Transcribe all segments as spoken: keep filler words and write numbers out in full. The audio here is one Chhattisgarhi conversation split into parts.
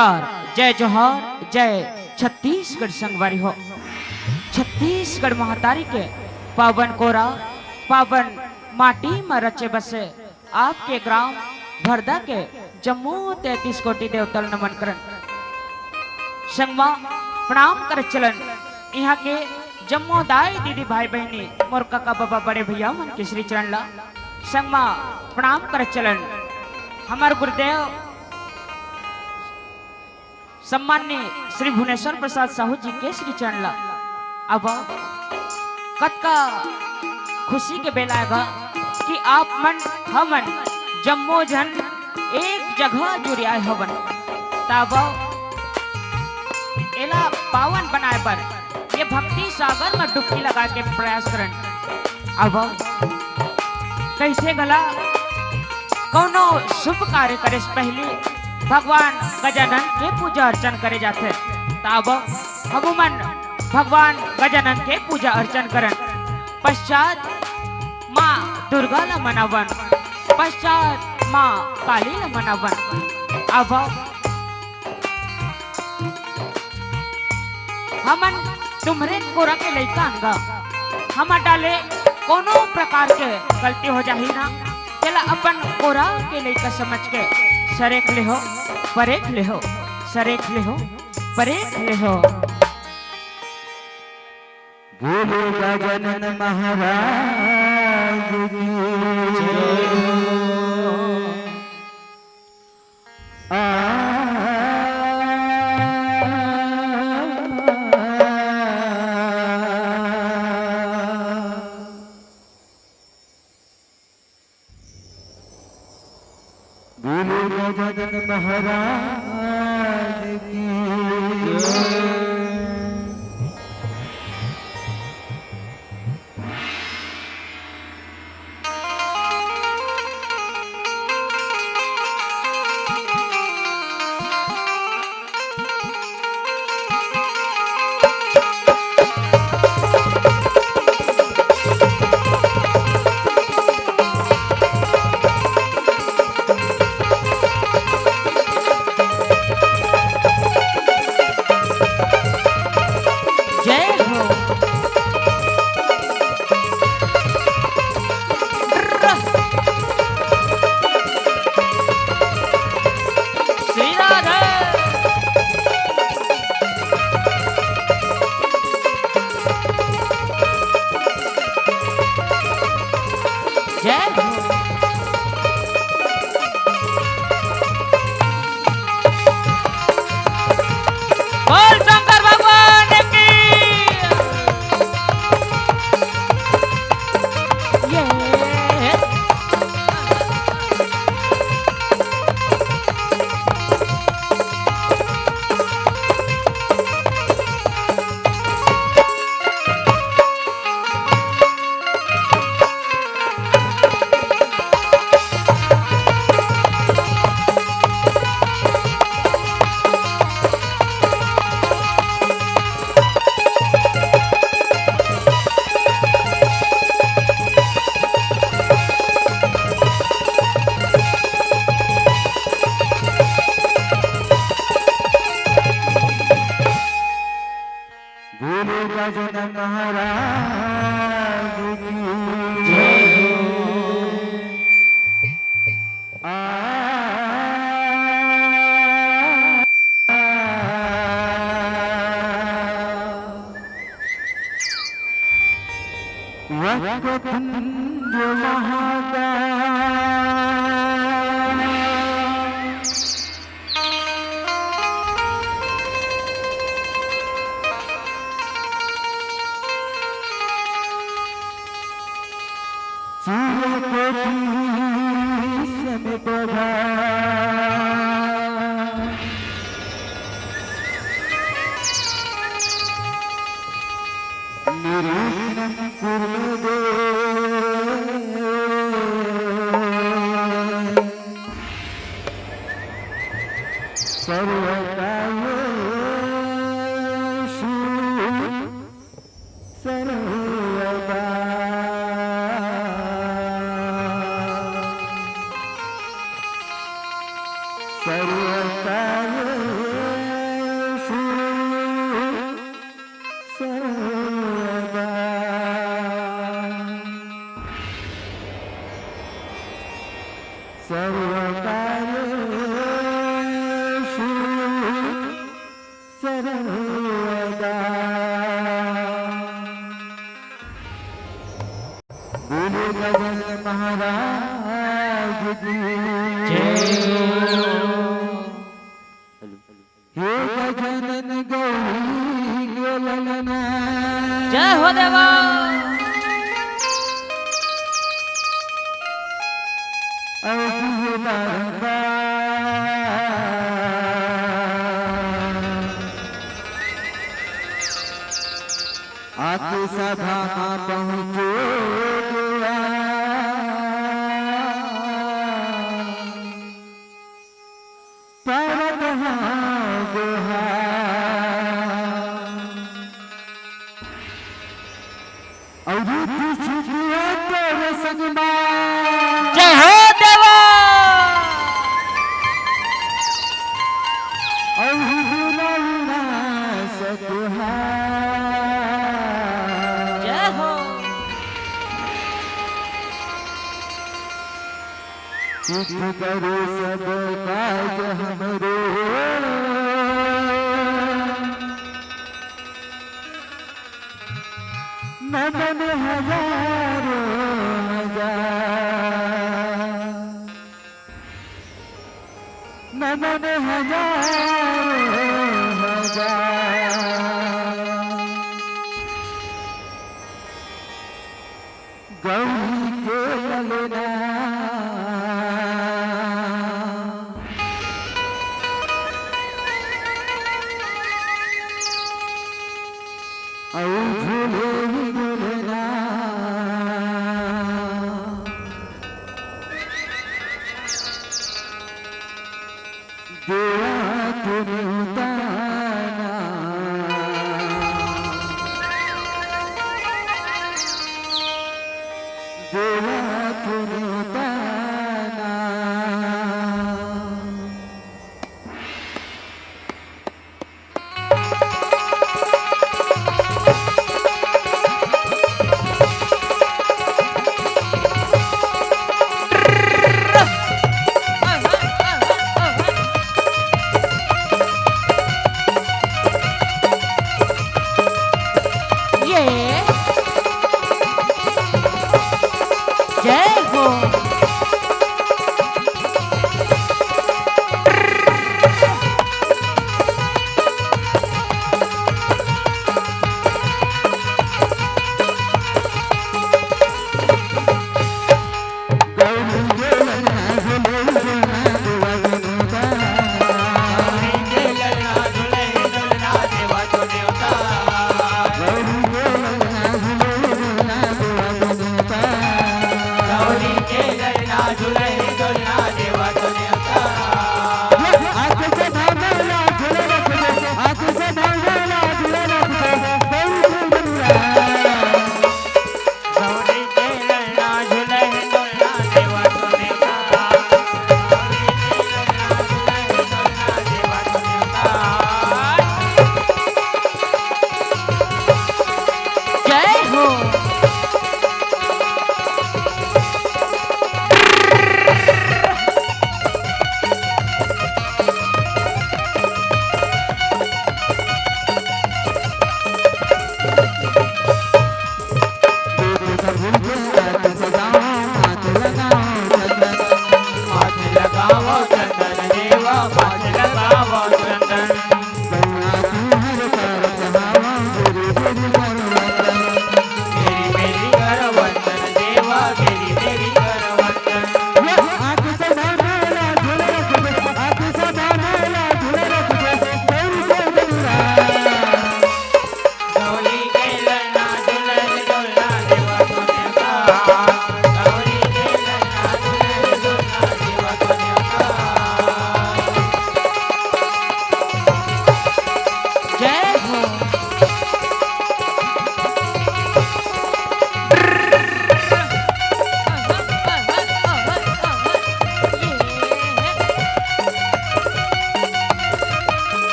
जोहार, जय जोहार, जय छत्तीसगढ़ संगवारी हो। छत्तीसगढ़ महतारी के पावन कोरा, पावन माटी म रचे बसे आपके ग्राम भरदा के जम्मो तैंतीस कोटि देवता ल नमन करन। संगमा प्रणाम करत चलन। इहाँ के जम्मो दाई दीदी भाई बहिनी, मोर कका बाबा बड़े भैया मन के श्री चरण ला संगमा प्रणाम करत चलन। हमर गुरुदेव सम्माननीय श्री भुवनेश्वर प्रसाद साहू जी के श्री चरण ला। अब कतका खुशी के बेला आय गा कि आप मन हमन जम्मो झन एक जगह जुरियाए हवन। तब एला पावन बनाए बर, ये भक्ति सागर म डुबकी लगा के प्रयास करन। अब कइसे घला कोनो शुभ कार्य करे से पहिली भगवान गजानन के पूजा अर्चन करे जाथे। तब हमू मन भगवान गजानन के पूजा अर्चन करन। पश्चात माँ दुर्गा ल मनावन, पश्चात माँ काली ल मनावन। अब हमन तुम्हरे कोरा के लइका अन गा, हमर डाले कोनो प्रकार के गलती हो जाही ना, तेला अपन कोरा के लइका समझ के सरेख लेहो, परेख लेहो, सरेख लेहो, परेख लेहो। बोलो गजानन महाराज की जय। आ बोलो गजानन महाराज की जय। जय हो। श्री राधे। जय हो। बोल शंकर भगवान की। ये। बोलो गजानन महाराज की जय हो। आ, वक्रतुंड महाकाय। सूर्यकोटि समप्रभा। निर्विघ्नं कुरु मे देव। सर्वकार्येषु सर्वदा। सर्वकार्येषु सर्वदा। बोलो गजानन महाराज की जय। हे गजानन गौरी के ललना। जय हो देवा। अवधि बारंबार आके सभा मा पहुँचो देवा। परत हा दोहा। अउ रिद्धि सिद्धि हे तोरे संग मा। जय हो देवा। अउ दुलहिना सतुहा। जय हो। सिद्ध करो सब काज हमरो। नमन हजारों हजार, नमन हजारों हजार। गौरी के ललना। अउ झूले ही झूलना। देवा तूने उतारा, देवा तूने उतारा।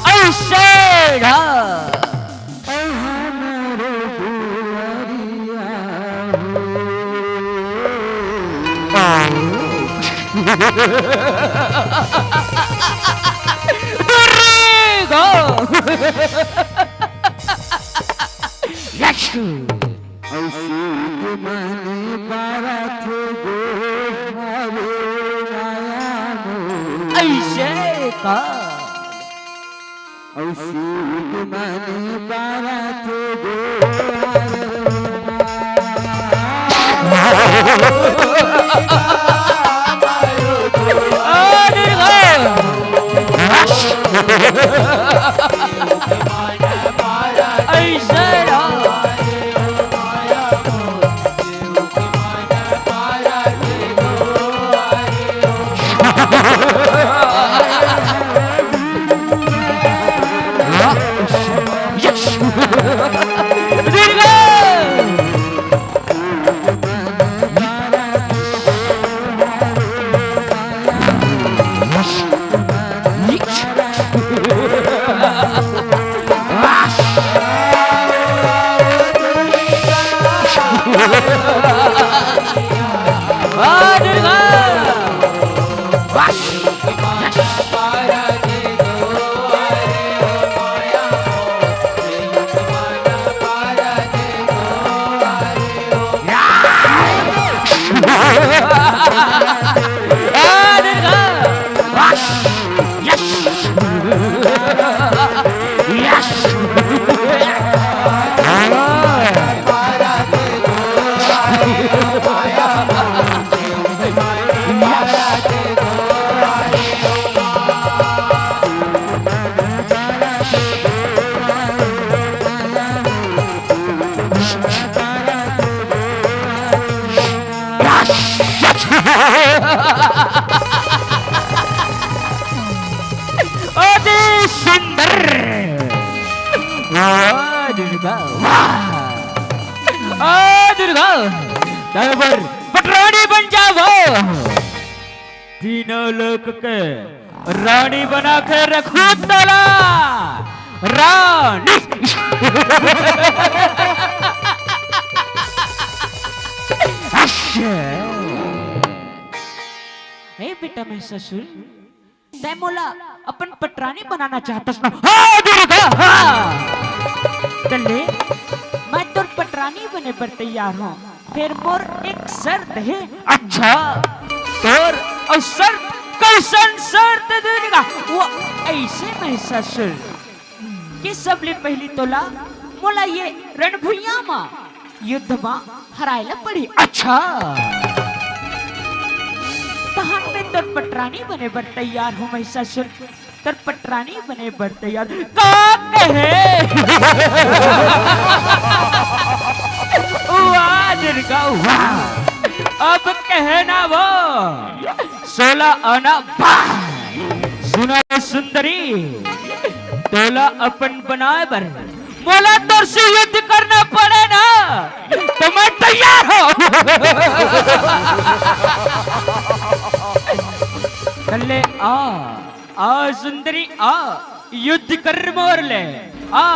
अइसे गा। दुर्गा। यस। अउ सूत मन पारत गो हरे माया मोर। अइसे का? अउ सूत मन पारत गो हरे माया। अरे रे। अइसे ना। अति सुंदर। वाह दुर्गा, वाह। आ दुर्गा, तैं मोर पटरानी बन जावो। तीनों लोक के रानी बना के रखूं तोला। रानी। हे बेटा महिषासुर, तैं मोला अपन पटरानी बनाना चाहतस ना? हाँ दुर्गा, हाँ। त ले, मैं तोर पटरानी बने बर तैयार हूँ। फेर मोर एक शर्त हे। अच्छा, तोर अउ शर्त? कइसन शर्त दुर्गा? वो अइसे महिषासुर कि सबले पहिली तोला मोला ये रणभुइयां म युद्ध म हराय ल पड़ही। अच्छा। तहन मैं तोर पटरानी बने बर तैयार हूँ महिषासुर। तोर पटरानी बने बर तैयार। का कहे? वाह दुर्गा, वाह। अब कहे ना वो। सोला आना वाह। सुना रे सुंदरी, तोला अपन बनाय बर मोला तोर से युद्ध करना पड़े ना, तो मैं तैयार हूँ। कल्ले आ, आ सुंदरी आ, युद्ध कर मोर ले। आ,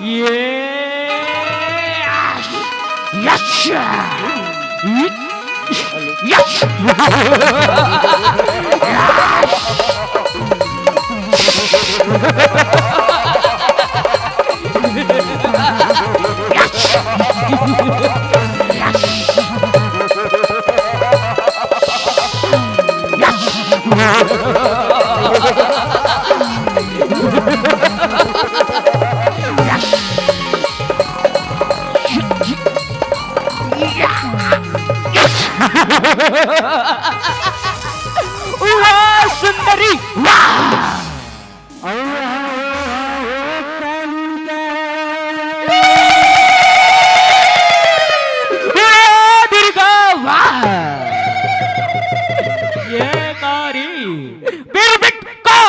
ये, यश, यश, वाह सुंदरी, वाह। वाह दुर्गा, वाह। ये कारी बिरबिट का।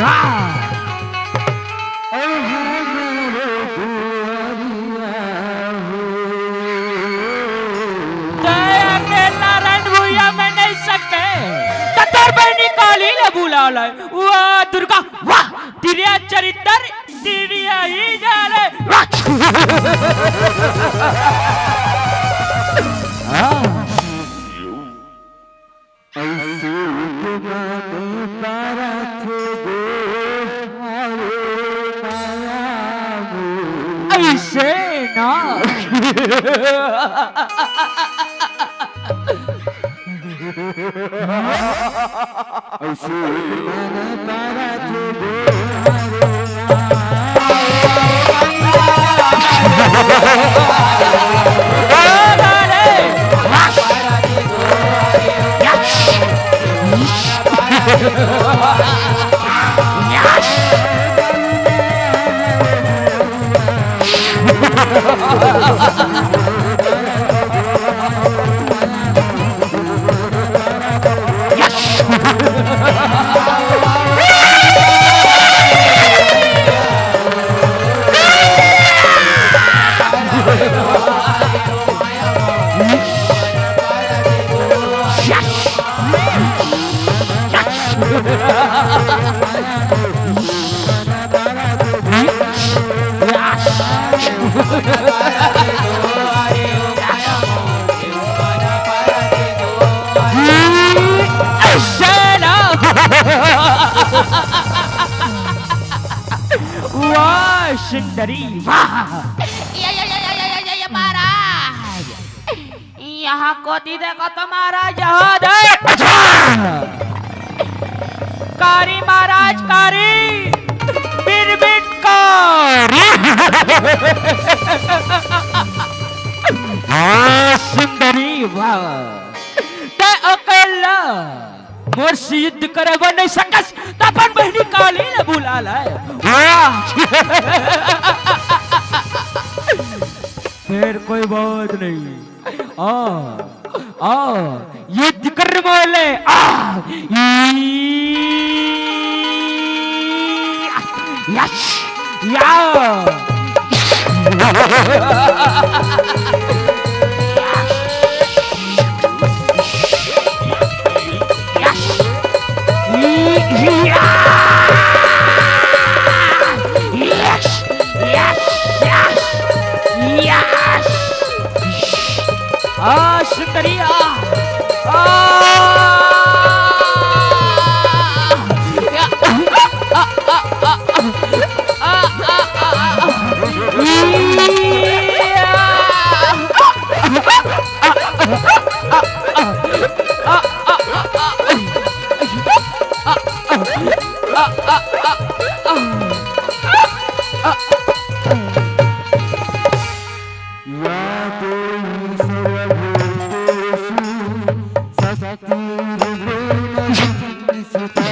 वाह। वाला है। वाह दुर्गा, वाह, तिरिया चरित्र, तिरिया ही जाने। वाह। हाँ। अइसे के माने पारत गो, अरे माया मोर। अइसे ना। अइसे के माने पारत गो, अरे वाह सुंदरी, वाह। ये, ये, ये, महाराज, यहाँ कोती देखो तो महाराज, यहाँ देख। कारी महाराज, कारी, बिरबिट कारी। वाह सुंदरी, वाह। तैं अकेला मोर से युद्ध करे बर नहीं सकस, त अपन बहिनी काली ला बुला ले। वाह। फिर कोई बात नहीं। आ, आ, युद्ध कर बोले। आ, ई, यस, या। Yes! Yes! Yes! Yes! आ, सुंदरी, आ। आ। या। आ, आ, आ, आ। आ, आ, आ, आ। या। या देवी सर्वभूतेषु शक्तिरूपेण संस्थिता।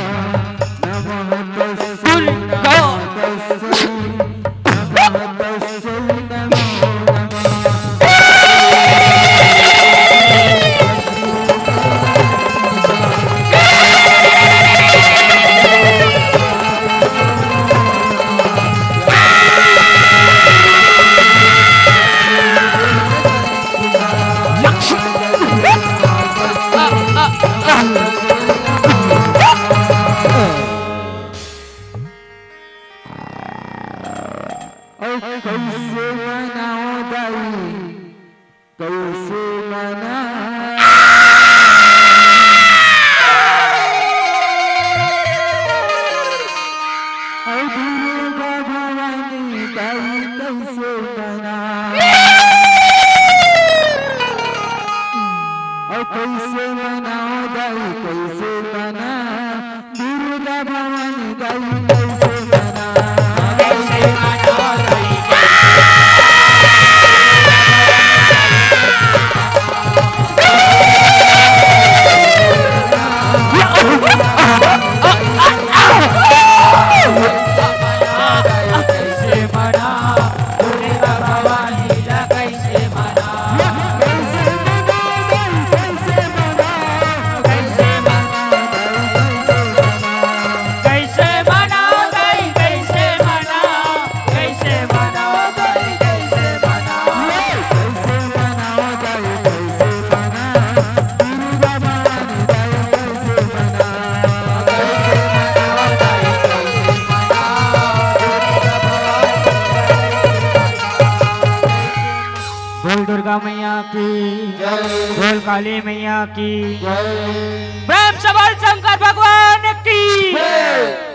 नमः तस्मै, नमः तस्मै, नमः तस्मै, नमो नमः। अउ कइसे मनाओ दाई, कइसे मनाओ? अउ दुर्गा भवानी दाई कइसे मनाओ? अउ कइसे मनाओ दाई, कइसे मनाओ? दुर्गा भवानी दाई कइसे मनाओ? की, बोल काली मैया की, प्रेम से बोल शंकर भगवान की।